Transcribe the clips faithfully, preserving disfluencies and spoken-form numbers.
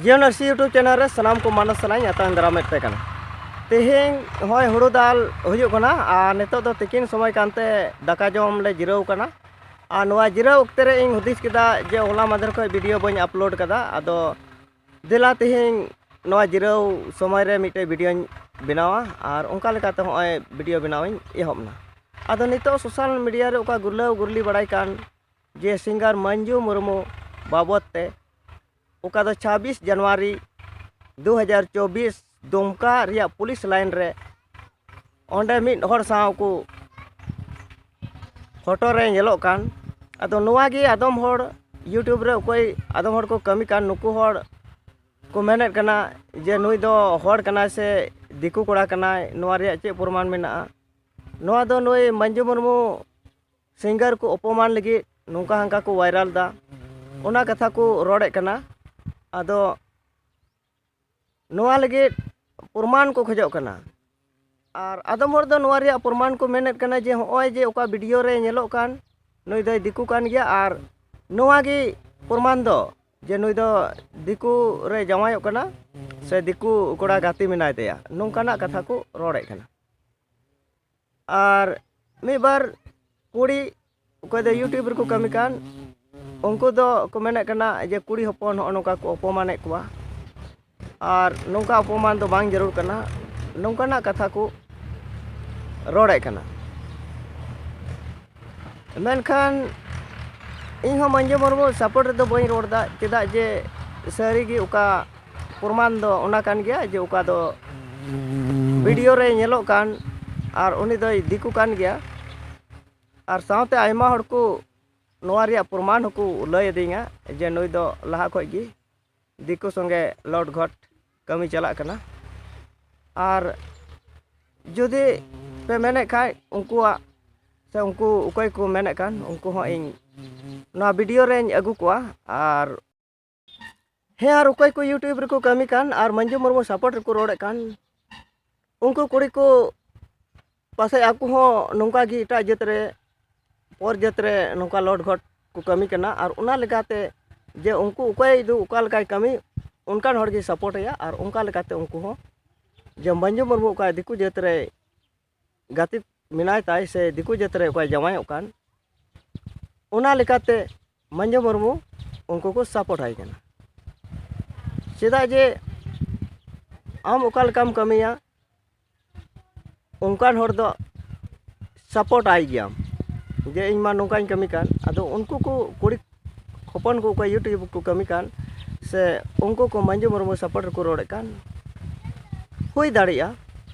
ᱡᱤᱭᱚᱱ ᱟᱹᱨᱥᱤ YouTube channel ᱨᱮ ᱥᱟᱱᱟᱢ ᱠᱚ ᱢᱟᱱᱚᱥ ᱥᱟᱱᱟᱧ ᱟᱛᱟᱝ ᱫᱟᱨᱟᱢᱮᱫ ᱯᱮ ᱠᱟᱱᱟ᱾ ᱛᱮᱦᱮᱧ ᱦᱚᱸᱜᱼᱚᱭ ᱦᱩᱲᱩ ᱫᱟᱞ ᱦᱩᱭᱩᱜ ᱠᱟᱱᱟ ᱟᱨ ᱱᱤᱛᱚᱜ ᱫᱚ ᱛᱤᱠᱤᱱ ᱥᱚᱢᱚᱭ ᱠᱟᱱᱛᱮ ᱫᱟᱠᱟ ᱡᱚᱢ ᱞᱮ ᱡᱤᱨᱟᱹᱣ ᱠᱟᱱᱟ᱾ ᱟᱨ ᱱᱚᱣᱟ ᱡᱤᱨᱟᱹᱣ ᱚᱠᱛᱮ ᱨᱮ ᱤᱧ ᱦᱩᱫᱤᱥ ᱠᱮᱫᱟ ᱡᱮ ᱦᱚᱞᱟ ᱢᱟᱫᱷᱮᱨ ᱠᱷᱚᱱ ᱵᱷᱤᱰᱤᱭᱳ ᱵᱟᱹᱧ ᱟᱯᱞᱳᱰ ᱠᱟᱫᱟ, ᱟᱫᱚ ᱫᱮᱞᱟ ᱛᱮᱦᱮᱧ ᱱᱚᱣᱟ ᱡᱤᱨᱟᱹᱣ ᱥᱚᱢᱚᱭ ᱨᱮ ᱢᱤᱫᱴᱮᱡ ᱵᱷᱤᱰᱤᱭᱳᱧ ᱵᱮᱱᱟᱣᱟ᱾ ᱟᱨ ᱚᱱᱠᱟ ᱞᱮᱠᱟᱛᱮ ᱦᱚᱸᱜᱼᱚᱭ ᱵᱷᱤᱰᱤᱭᱳ ᱵᱮᱱᱟᱣᱤᱧ ᱮᱦᱚᱵ ᱮᱱᱟ᱾ ᱟᱫᱚ ᱱᱤᱛᱚᱜ ᱥᱳᱥᱟᱞ ᱢᱤᱰᱤᱭᱟ ᱨᱮ ᱚᱠᱟ ᱜᱩᱨᱞᱟᱹᱣ ᱜᱩᱨᱞᱤ ᱵᱟᱲᱟᱭ ᱠᱟᱱ ᱡᱮ ᱥᱤᱝᱜᱟᱨ ᱢᱟᱹᱧᱡᱩ ᱢᱩᱨᱢᱩ ᱵᱟᱵᱚᱫ ᱛᱮ, ᱚᱠᱟ ᱫᱚ ᱪᱷᱟᱵᱵᱤᱥ ᱡᱟᱱᱩᱣᱟᱨᱤ ᱫᱩ ᱦᱟᱡᱟᱨ ᱪᱚᱵᱵᱤᱥ ᱫᱩᱢᱠᱟ ᱨᱮᱭᱟᱜ ᱯᱩᱞᱤᱥ ᱞᱟᱭᱤᱱ ᱨᱮ ᱚᱸᱰᱮ ᱢᱤᱫ ᱦᱚᱲ ᱥᱟᱶ ᱠᱚ ᱯᱷᱳᱴᱳ ᱨᱮ ᱧᱮᱞᱚᱜ ᱠᱟᱱ᱾ ᱟᱫᱚ ᱱᱚᱣᱟ ᱜᱮ ᱟᱫᱚᱢ ᱦᱚᱲ YouTube ᱨᱮ ᱚᱠᱚᱭ ᱟᱫᱚᱢ ᱦᱚᱲ ᱠᱚ ᱠᱟᱹᱢᱤ ᱠᱟᱱ, ᱱᱩᱠᱩ ᱦᱚᱲ ᱠᱚ ᱢᱮᱱᱮᱫ ᱠᱟᱱᱟ ᱡᱮ ᱱᱩᱭ ᱫᱚ ᱦᱚᱲ ᱠᱟᱱᱟᱭ ᱥᱮ ᱫᱤᱠᱩ ᱠᱚᱲᱟ ᱠᱟᱱᱟᱭ, ᱱᱚᱣᱟ ᱨᱮᱭᱟᱜ ᱪᱮᱫ ᱯᱨᱚᱢᱟᱱ ᱢᱮᱱᱟᱜᱼᱟ? ᱱᱚᱣᱟ ᱫᱚ ᱱᱩᱭ ᱢᱟᱹᱱᱡᱩ ᱢᱩᱨᱢᱩ ᱥᱤᱝᱜᱟᱨ ᱠᱚ ᱚᱯᱚᱢᱟᱱ ᱞᱟᱹᱜᱤᱫ ᱱᱚᱝᱠᱟ ᱦᱟᱱᱠᱟ ᱠᱚ ᱵᱷᱟᱭᱨᱟᱞ ᱫᱟ, ᱚᱱᱟ ᱠᱟᱛᱷᱟ ᱠᱚ ᱨᱚᱲᱮᱫ ᱠᱟᱱᱟ᱾ ᱟᱫᱚ ᱱᱚᱣᱟ ᱞᱟᱹᱜᱤᱫ ᱯᱨᱚᱢᱟᱱ ᱠᱚ ᱠᱷᱚᱡᱚᱜ ᱠᱟᱱᱟ᱾ ᱟᱨ ᱟᱫᱚᱢ ᱦᱚᱲ ᱫᱚ ᱱᱚᱣᱟ ᱨᱮᱭᱟᱜ ᱯᱨᱚᱢᱟᱱ ᱠᱚ ᱢᱮᱱᱮᱫ ᱠᱟᱱᱟ ᱡᱮ ᱦᱚᱸᱜᱼᱚᱭ ᱡᱮ ᱚᱠᱟ ᱵᱷᱤᱰᱤᱭᱳ ᱨᱮ ᱧᱮᱞᱚᱜ ᱠᱟᱱ, ᱱᱩᱭ ᱫᱚᱭ ᱫᱤᱠᱩ ᱠᱟᱱ ᱜᱮᱭᱟ, ᱟᱨ ᱱᱚᱣᱟ ᱜᱮ ᱯᱨᱚᱢᱟᱱ ᱫᱚ ᱡᱮ ᱱᱩᱭ ᱫᱚ ᱫᱤᱠᱩ ᱨᱮ ᱡᱟᱶᱟᱭᱚᱜ ᱠᱟᱱᱟ ᱥᱮ ᱫᱤᱠᱩ ᱠᱚᱲᱟ ᱜᱟᱛᱮ ᱢᱮᱱᱟᱭ ᱛᱟᱭᱟ, ᱱᱚᱝᱠᱟᱱᱟᱜ ᱠᱟᱛᱷᱟ ᱠᱚ ᱨᱚᱲᱮᱫ ᱠᱟᱱᱟ᱾ ᱟᱨ ᱢᱤᱫ ᱵᱟᱨ ᱠᱩᱲᱤ ᱚᱠᱚᱭ ᱫᱚ YouTube ᱨᱮᱠᱚ ᱠᱟᱹᱢᱤ ᱠᱟᱱ, ᱩᱱᱠᱩ ᱫᱚ ᱠᱚ ᱢᱮᱱᱮᱫ ᱠᱟᱱᱟ ᱡᱮ ᱠᱩᱲᱤ ᱦᱚᱯᱚᱱ ᱦᱚᱸᱜᱼᱚ ᱱᱚᱝᱠᱟ ᱠᱚ ᱚᱯᱚᱢᱟᱱᱮᱫ ᱠᱚᱣᱟ, ᱟᱨ ᱱᱚᱝᱠᱟ ᱚᱯᱚᱢᱟᱱ ᱫᱚ ᱵᱟᱝ ᱡᱟᱹᱨᱩᱲ ᱠᱟᱱᱟ, ᱱᱚᱝᱠᱟᱱᱟᱜ ᱠᱟᱛᱷᱟ ᱠᱚ ᱨᱚᱲᱮᱫ ᱠᱟᱱᱟ᱾ ᱢᱮᱱᱠᱷᱟᱱ ᱤᱧ ᱦᱚᱸ ᱢᱟᱹᱱᱡᱩ ᱢᱩᱨᱢᱩ ᱥᱟᱯᱳᱨᱴ ᱨᱮᱫᱚ ᱵᱟᱹᱧ ᱨᱚᱲ ᱮᱫᱟ, ᱪᱮᱫᱟᱜ ᱡᱮ ᱥᱟᱹᱨᱤ ᱜᱮ ᱚᱠᱟ ᱯᱨᱚᱢᱟᱱ ᱫᱚ ᱚᱱᱟ ᱠᱟᱱ ᱜᱮᱭᱟ ᱡᱮ ᱚᱠᱟ ᱫᱚ ᱵᱷᱤᱰᱤᱭᱳ ᱨᱮ ᱧᱮᱞᱚᱜ ᱠᱟᱱ, ᱟᱨ ᱩᱱᱤ ᱫᱚᱭ ᱫᱤᱠᱩ ᱠᱟᱱ ᱜᱮᱭᱟ᱾ ᱟᱨ ᱥᱟᱶᱛᱮ ᱟᱭᱢᱟ ᱦᱚᱲ ᱠᱚ ᱱᱚᱣᱟ ᱨᱮᱭᱟᱜ ᱯᱨᱚᱢᱟᱱ ᱦᱚᱸᱠᱚ ᱞᱟᱹᱭ ᱟᱹᱫᱤᱧᱟ ᱡᱮ ᱱᱩᱭ ᱫᱚ ᱞᱟᱦᱟ ᱠᱷᱚᱡ ᱜᱮ ᱫᱤᱠᱩ ᱥᱚᱸᱜᱮ ᱞᱚᱴ ᱜᱷᱚᱴ ᱠᱟᱹᱢᱤ ᱪᱟᱞᱟᱜ ᱠᱟᱱᱟ᱾ ᱟᱨ ᱡᱩᱫᱤ ᱯᱮ ᱢᱮᱱᱮᱫ ᱠᱷᱟᱡ ᱩᱱᱠᱩᱣᱟᱜ ᱥᱮ ᱩᱱᱠᱩ ᱚᱠᱚᱭ ᱠᱚ ᱢᱮᱱᱮᱫ ᱠᱟᱱ, ᱩᱱᱠᱩ ᱦᱚᱸ ᱤᱧ ᱱᱚᱣᱟ ᱵᱷᱤᱰᱤᱭᱳ ᱨᱮᱧ ᱟᱹᱜᱩ ᱠᱚᱣᱟ᱾ ᱟᱨ ᱦᱮᱸ, ᱟᱨ ᱚᱠᱚᱭ ᱠᱚ YouTube ᱨᱮᱠᱚ ᱠᱟᱹᱢᱤ ᱠᱟᱱ ᱟᱨ ᱢᱟᱹᱱᱡᱩ ᱢᱩᱨᱢᱩ ᱥᱟᱯᱳᱨᱴ ᱨᱮᱠᱚ ᱨᱚᱲᱮᱫ ᱠᱟᱱ, ᱩᱱᱠᱩ ᱠᱩᱲᱤ ᱠᱚ ᱯᱟᱥᱮᱡ ᱟᱠᱚ ᱦᱚᱸ ᱱᱚᱝᱠᱟ ᱜᱮ ᱮᱴᱟᱜ ᱡᱟᱹᱛ ᱨᱮ, ᱯᱚᱨ ᱡᱟᱹᱛ ᱨᱮ ᱱᱚᱝᱠᱟ ᱞᱚᱴ ᱜᱷᱚᱴ ᱠᱚ ᱠᱟᱹᱢᱤ ᱠᱟᱱᱟ᱾ ᱟᱨ ᱚᱱᱟ ᱞᱮᱠᱟᱛᱮ ᱡᱮ ᱩᱱᱠᱩ ᱚᱠᱚᱭ ᱫᱚ ᱚᱠᱟ ᱞᱮᱠᱟᱭ ᱠᱟᱹᱢᱤ, ᱚᱱᱠᱟᱱ ᱦᱚᱲ ᱜᱮ ᱥᱟᱯᱳᱨᱴ ᱮᱭᱟ᱾ ᱟᱨ ᱚᱱᱠᱟ ᱞᱮᱠᱟᱛᱮ ᱩᱱᱠᱩ ᱦᱚᱸ ᱡᱮ ᱢᱟᱹᱱᱡᱩ ᱢᱩᱨᱢᱩ ᱚᱠᱟ ᱫᱤᱠᱩ ᱡᱟᱹᱛ ᱨᱮ ᱜᱟᱛᱮ ᱢᱮᱱᱟᱭ ᱛᱟᱭ ᱥᱮ ᱫᱤᱠᱩ ᱡᱟᱹᱛ ᱨᱮ ᱚᱠᱚᱭ ᱡᱟᱶᱟᱭᱚᱜ ᱠᱟᱱ, ᱚᱱᱟ ᱞᱮᱠᱟᱛᱮ ᱢᱟᱹᱱᱡᱩ ᱢᱩᱨᱢᱩ ᱩᱱᱠᱩ ᱠᱚ ᱥᱟᱯᱳᱨᱴ ᱟᱭ ᱠᱟᱱᱟ᱾ ᱪᱮᱫᱟᱜ ᱡᱮ ᱟᱢ ᱚᱠᱟ ᱞᱮᱠᱟᱢ ᱠᱟᱹᱢᱤᱭᱟ, ᱚᱱᱠᱟᱱ ᱦᱚᱲ ᱫᱚ ᱥᱟᱯᱳᱨᱴ ᱟᱭ ᱜᱮᱭᱟᱢ᱾ ᱡᱮ ᱤᱧ ᱢᱟ ᱱᱚᱝᱠᱟᱧ ᱠᱟᱹᱢᱤ ᱠᱟᱱ, ᱟᱫᱚ ᱩᱱᱠᱩ ᱠᱚ ᱠᱩᱲᱤ ᱦᱚᱯᱚᱱ ᱠᱚ ᱚᱠᱚᱭ ᱤᱭᱩᱴᱩᱵᱽ ᱠᱚ ᱠᱟᱹᱢᱤ ᱠᱟᱱ, ᱥᱮ ᱩᱱᱠᱩ ᱠᱚ ᱢᱟᱹᱱᱡᱩ ᱢᱩᱨᱢᱩ ᱥᱟᱯᱳᱨᱴ ᱨᱮᱠᱚ ᱨᱚᱲᱮᱫ ᱠᱟᱱ, ᱦᱩᱭ ᱫᱟᱲᱮᱭᱟᱜᱼᱟ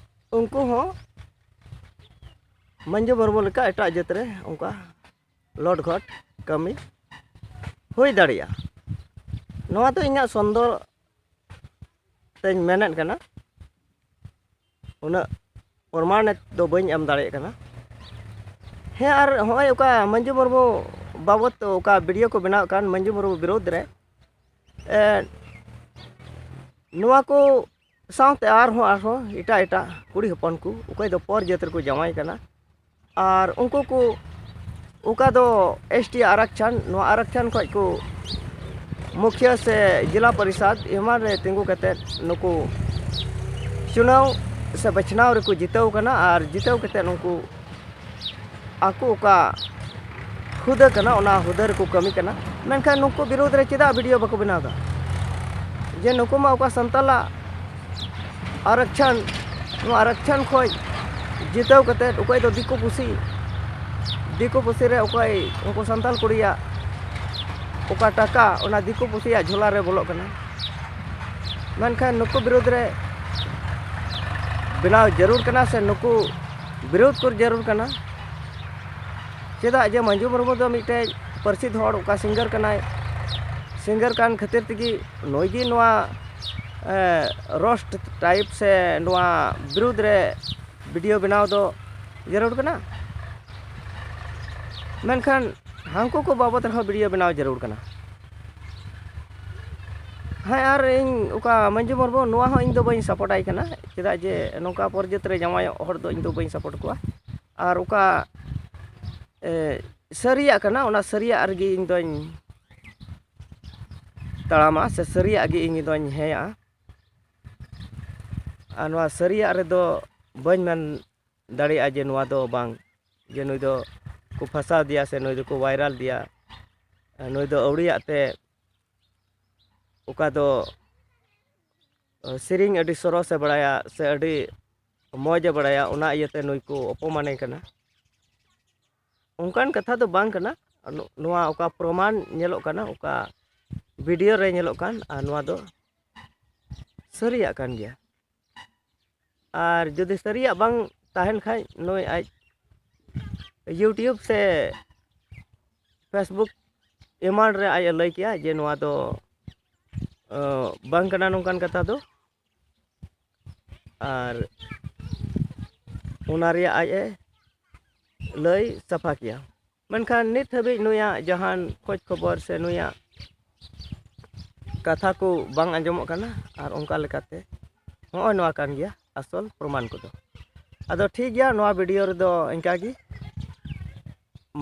ᱩᱱᱠᱩ ᱦᱚᱸ ᱢᱟᱹᱱᱡᱩ ᱢᱩᱨᱢᱩ ᱞᱮᱠᱟ ᱮᱴᱟᱜ ᱡᱟᱹᱛ ᱨᱮ ᱚᱱᱠᱟ ᱞᱚᱴ ᱜᱷᱚᱴ ᱠᱟᱹᱢᱤ ᱦᱩᱭ ᱫᱟᱲᱮᱭᱟᱜᱼᱟ᱾ ᱱᱚᱣᱟ ᱫᱚ ᱤᱧᱟᱹᱜ ᱥᱚᱱᱫᱚᱨ ᱛᱮᱧ ᱢᱮᱱᱮᱫ ᱠᱟᱱᱟ, ᱩᱱᱟᱹᱜ ᱯᱨᱚᱢᱟᱱᱤᱛ ᱫᱚ ᱵᱟᱹᱧ ᱮᱢ ᱫᱟᱲᱮᱭᱟᱜ ᱠᱟᱱᱟ᱾ ᱦᱮᱸ, ᱟᱨ ᱦᱚᱸᱜᱼᱚᱭ ᱚᱠᱟ ᱢᱟᱹᱱᱡᱩ ᱢᱩᱨᱢᱩ ᱵᱟᱵᱚᱫ ᱛᱮ ᱚᱠᱟ ᱵᱷᱤᱰᱤᱭᱳ ᱠᱚ ᱵᱮᱱᱟᱣ ᱠᱟᱱ ᱢᱟᱹᱱᱡᱩ ᱢᱩᱨᱢᱩ ᱵᱤᱨᱳᱫᱷ ᱨᱮ, ᱮ, ᱱᱚᱣᱟ ᱠᱚ ᱥᱟᱶᱛᱮ ᱟᱨᱦᱚᱸ, ᱟᱨᱦᱚᱸ ᱮᱴᱟᱜ ᱮᱴᱟᱜ ᱠᱩᱲᱤ ᱦᱚᱯᱚᱱ ᱠᱚ ᱚᱠᱚᱭ ᱫᱚ ᱯᱚᱨ ᱡᱟᱹᱛ ᱨᱮᱠᱚ ᱡᱟᱶᱟᱭ ᱠᱟᱱᱟ, ᱟᱨ ᱩᱱᱠᱩ ᱠᱚ ᱚᱠᱟ ᱫᱚ ᱮᱥ ᱴᱤ ᱟᱨᱟᱠᱪᱷᱟᱱ, ᱱᱚᱣᱟ ᱟᱨᱟᱠᱪᱷᱟᱱ ᱠᱷᱚᱱ ᱠᱚ ᱢᱩᱠᱷᱤᱭᱟᱹ ᱥᱮ ᱡᱮᱞᱟ ᱯᱚᱨᱤᱥᱚᱫᱽ ᱮᱢᱟᱱ ᱨᱮ ᱛᱤᱸᱜᱩ ᱠᱟᱛᱮᱫ ᱱᱩᱠᱩ ᱪᱩᱱᱟᱹᱣ ᱥᱮ ᱵᱟᱪᱷᱱᱟᱣ ᱨᱮᱠᱚ ᱡᱤᱛᱟᱹᱣ ᱠᱟᱱᱟ, ᱟᱨ ᱡᱤᱛᱟᱹᱣ ᱠᱟᱛᱮᱫ ᱩᱱᱠᱩ ᱟᱠᱚ ᱚᱠᱟ ᱦᱩᱫᱟᱹ ᱠᱟᱱᱟ, ᱚᱱᱟ ᱦᱩᱫᱟᱹ ᱨᱮᱠᱚ ᱠᱟᱹᱢᱤ ᱠᱟᱱᱟ᱾ ᱢᱮᱱᱠᱷᱟᱱ ᱱᱩᱠᱩ ᱵᱤᱨᱩᱫᱽ ᱨᱮ ᱪᱮᱫᱟᱜ ᱵᱷᱤᱰᱤᱭᱳ ᱵᱟᱠᱚ ᱵᱮᱱᱟᱣ ᱮᱫᱟ? ᱡᱮ ᱱᱩᱠᱩ ᱢᱟ ᱚᱠᱟ ᱥᱟᱱᱛᱟᱞᱟᱜ ᱟᱨᱟᱠᱪᱷᱟᱱ, ᱱᱚᱣᱟ ᱟᱨᱟᱠᱪᱷᱟᱱ ᱠᱷᱚᱱ ᱡᱤᱛᱟᱹᱣ ᱠᱟᱛᱮᱫ ᱚᱠᱚᱭ ᱫᱚ ᱫᱤᱠᱩ ᱯᱩᱥᱤ, ᱫᱤᱠᱩ ᱯᱩᱥᱤ ᱨᱮ ᱚᱠᱚᱭ ᱩᱱᱠᱩ ᱥᱟᱱᱛᱟᱞ ᱠᱩᱲᱤᱭᱟᱜ ᱚᱠᱟ ᱴᱟᱠᱟ, ᱚᱱᱟ ᱫᱤᱠᱩ ᱯᱩᱥᱤᱭᱟᱜ ᱡᱷᱚᱞᱟ ᱨᱮ ᱵᱚᱞᱚᱜ ᱠᱟᱱᱟ᱾ ᱢᱮᱱᱠᱷᱟᱱ ᱱᱩᱠᱩ ᱵᱤᱨᱩᱫᱽ ᱨᱮ ᱵᱮᱱᱟᱣ ᱡᱟᱹᱨᱩᱲ ᱠᱟᱱᱟ ᱥᱮ ᱱᱩᱠᱩ ᱵᱤᱨᱩᱫᱽ ᱠᱚ ᱡᱟᱹᱨᱩᱲ ᱠᱟᱱᱟ᱾ ᱪᱮᱫᱟᱜ ᱡᱮ ᱢᱟᱹᱱᱡᱩ ᱢᱩᱨᱢᱩ ᱫᱚ ᱢᱤᱫᱴᱮᱡ ᱯᱟᱹᱨᱥᱤ ᱦᱚᱲ, ᱚᱠᱟ ᱥᱤᱝᱜᱟᱨ ᱠᱟᱱᱟᱭ, ᱥᱤᱝᱜᱟᱨ ᱠᱟᱱ ᱠᱷᱟᱹᱛᱤᱨ ᱛᱮᱜᱮ ᱱᱩᱭ ᱜᱮ ᱱᱚᱣᱟ, ᱮ, ᱨᱳᱥᱴ ᱴᱟᱭᱤᱯ ᱥᱮ ᱱᱚᱣᱟ ᱵᱤᱨᱩᱫᱽ ᱨᱮ ᱵᱷᱤᱰᱤᱭᱳ ᱵᱮᱱᱟᱣ ᱫᱚ ᱡᱟᱹᱨᱩᱲ ᱠᱟᱱᱟ᱾ ᱢᱮᱱᱠᱷᱟᱱ ᱦᱟᱱᱠᱩ ᱠᱚ ᱵᱟᱵᱚᱫ ᱨᱮᱦᱚᱸ ᱵᱷᱤᱰᱤᱭᱳ ᱵᱮᱱᱟᱣ ᱡᱟᱹᱨᱩᱲ ᱠᱟᱱᱟ᱾ ᱦᱮᱸ, ᱟᱨ ᱤᱧ ᱚᱠᱟ ᱢᱟᱹᱱᱡᱩ ᱢᱩᱨᱢᱩ, ᱱᱚᱣᱟ ᱦᱚᱸ ᱤᱧ ᱫᱚ ᱵᱟᱹᱧ ᱥᱟᱯᱳᱨᱴ ᱟᱭ ᱠᱟᱱᱟ᱾ ᱪᱮᱫᱟᱜ ᱡᱮ ᱱᱚᱝᱠᱟ ᱯᱚᱨ ᱡᱟᱹᱛ ᱨᱮ ᱡᱟᱶᱟᱭᱚᱜ ᱦᱚᱲ ᱫᱚ ᱤᱧ ᱫᱚ ᱵᱟᱹᱧ ᱥᱟᱯᱳᱨᱴ ᱠᱚᱣᱟ᱾ ᱟᱨ ᱚᱠᱟ, ᱮ, ᱥᱟᱹᱨᱤᱭᱟᱜ ᱠᱟᱱᱟ, ᱚᱱᱟ ᱥᱟᱹᱨᱤᱭᱟᱜ ᱨᱮᱜᱮ ᱤᱧ ᱫᱚᱧ ᱛᱟᱲᱟᱢᱟ ᱥᱮ ᱥᱟᱹᱨᱤᱭᱟᱜ ᱜᱮ ᱤᱧ ᱫᱚᱧ ᱦᱮᱸᱭᱟᱜᱼᱟ᱾ ᱟᱨ ᱱᱚᱣᱟ ᱥᱟᱹᱨᱤᱭᱟᱜ ᱨᱮᱫᱚ ᱵᱟᱹᱧ ᱢᱮᱱ ᱫᱟᱲᱮᱭᱟᱜᱼᱟ ᱡᱮ ᱱᱚᱣᱟ ᱫᱚ ᱵᱟᱝ, ᱡᱮ ᱱᱩᱭ ᱫᱚ ᱠᱚ ᱯᱷᱟᱸᱥᱟᱣ ᱫᱮᱭᱟ ᱥᱮ ᱱᱩᱭ ᱫᱚᱠᱚ ᱵᱷᱟᱭᱨᱟᱞ ᱫᱮᱭᱟ, ᱱᱩᱭ ᱫᱚ ᱟᱹᱣᱲᱤᱭᱟᱜ ᱛᱮ ᱚᱠᱟ ᱫᱚ ᱥᱮᱨᱮᱧ ᱟᱹᱰᱤ ᱥᱚᱨᱚᱥᱮ ᱵᱟᱲᱟᱭᱟ ᱥᱮ ᱟᱹᱰᱤ ᱢᱚᱡᱮ ᱵᱟᱲᱟᱭᱟ, ᱚᱱᱟ ᱤᱭᱟᱹᱛᱮ ᱱᱩᱭ ᱠᱚ ᱚᱯᱚᱢᱟᱱᱮ ᱠᱟᱱᱟ᱾ ᱚᱱᱠᱟᱱ ᱠᱟᱛᱷᱟ ᱫᱚ ᱵᱟᱝ ᱠᱟᱱᱟ᱾ ᱱᱚ-, ᱱᱚᱣᱟ ᱚᱠᱟ ᱯᱨᱚᱢᱟᱱ ᱧᱮᱞᱚᱜ ᱠᱟᱱᱟ, ᱚᱠᱟ ᱵᱷᱤᱰᱤᱭᱳ ᱨᱮ ᱧᱮᱞᱚᱜ ᱠᱟᱱ, ᱟᱨ ᱱᱚᱣᱟ ᱫᱚ ᱥᱟᱹᱨᱤᱭᱟᱜ ᱠᱟᱱ ᱜᱮᱭᱟ᱾ ᱟᱨ ᱡᱩᱫᱤ ᱥᱟᱹᱨᱤᱭᱟᱜ ᱵᱟᱝ ᱛᱟᱦᱮᱱ ᱠᱷᱟᱡ, ᱱᱩᱭ ᱟᱡ YouTube ᱥᱮ Facebook ᱮᱢᱟᱱ ᱨᱮ ᱟᱡ ᱮ ᱞᱟᱹᱭ ᱠᱮᱭᱟ ᱡᱮ ᱱᱚᱣᱟ ᱫᱚ, ᱟᱸ, ᱵᱟᱝ ᱠᱟᱱᱟ ᱱᱚᱝᱠᱟᱱ ᱠᱟᱛᱷᱟ ᱫᱚ᱾ ᱟᱨ ᱚᱱᱟ ᱨᱮᱭᱟᱜ ᱟᱡ ᱮ ᱞᱟᱹᱭ ᱥᱟᱯᱷᱟ ᱠᱮᱭᱟ᱾ ᱢᱮᱱᱠᱷᱟᱱ ᱱᱤᱛ ᱦᱟᱹᱵᱤᱡ ᱱᱩᱭᱟᱜ ᱡᱟᱦᱟᱱ ᱠᱷᱚᱡᱽ ᱠᱷᱚᱵᱚᱨ ᱥᱮ ᱱᱩᱭᱟᱜ ᱠᱟᱛᱷᱟ ᱠᱚ ᱵᱟᱝ ᱟᱸᱡᱚᱢᱚᱜ ᱠᱟᱱᱟ᱾ ᱟᱨ ᱚᱱᱠᱟ ᱞᱮᱠᱟᱛᱮ ᱱᱚᱜᱼᱚᱭ ᱱᱚᱣᱟ ᱠᱟᱱ ᱜᱮᱭᱟ ᱟᱥᱚᱞ ᱯᱨᱚᱢᱟᱱ ᱠᱚᱫᱚ᱾ ᱟᱫᱚ ᱴᱷᱤᱠ ᱜᱮᱭᱟ, ᱱᱚᱣᱟ ᱵᱷᱤᱰᱤᱭᱳ ᱨᱮᱫᱚ ᱤᱱᱠᱟ ᱜᱮ᱾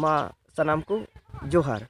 ᱢᱟ ᱥᱟᱱᱟᱢ ᱠᱚ ᱡᱚᱦᱟᱨ᱾